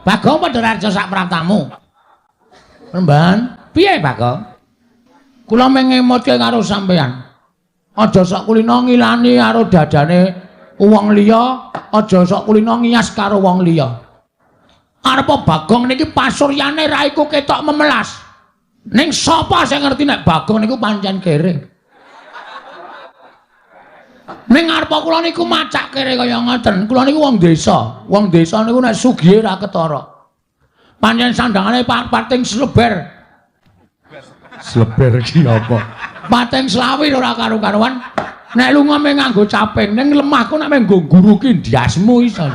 Bagong padha raja sak pratamu. Remban, piye Bagong? Kula mung ngemutke karo sampeyan. Aja sok kulina ngilani karo dadane wong liya, aja sok kulina ngiyas karo wong liya. Arepa Bagong niki pasuryane raiku ketok memelas. Ning sapa sing ngerti nek Bagong niku pancen kere? Ning ngarepa kula niku macak kere kaya ngoten. Kula niku wong desa. Wong desa niku nek sugihe ra ketara. Pancen sandangane pating sleber. Sleber ki apa? Pating slawir ora karu-karuan. Nek lunga mung nganggo caping, ning lemahku nek mung nggo nguruki ndasmu iso.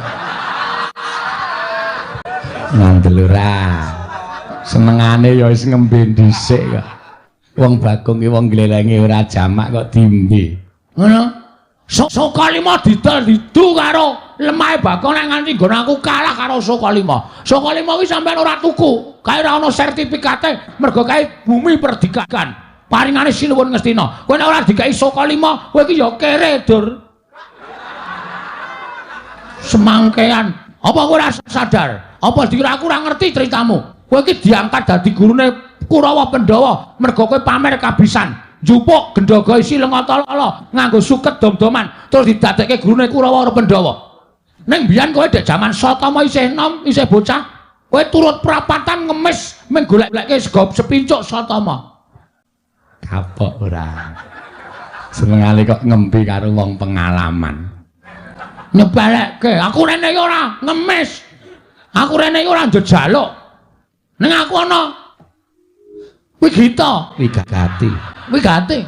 Ngandel ora. Senengane ya wis ngembe dhisik kok. Wong Bagong ki wong glelenge ora jamak kok dimbe. Ngono. Sokalima didol didu karo lemahe Bagong nek nganti nggon aku kalah karo Sokalima. Sokalima kuwi sampean ora tuku, kae ora ana sertifikate mergo kae bumi perdikan. Paringane Sinuwun Ngastina. Kowe nek ora dikai Sokalima, kowe iki ya kere, Dur. Semangkean. Apa kowe ora sadar? Apa dikira aku ora ngerti ceritamu? Kowe iki diangkat dadi gurune Kurawa Pandhawa mergo kowe pamer kabisan. Njupuk gendhaga isi lenga-tala nganggo suket dom-doman terus didadekke gurune Kurawa Pandhawa. Ning biyen kowe dek jaman Satama isih enom, isih bocah, kowe turut prapatan ngemis mung golek-golekke sego sepincuk Satama. Kapok ora. Senengane kok ngembe karo wong pengalaman. Nyepelekke, aku rene iki ora ngemis. Aku rene iki ora njejaluk. Ning aku ana wigita, wigati. Wigati.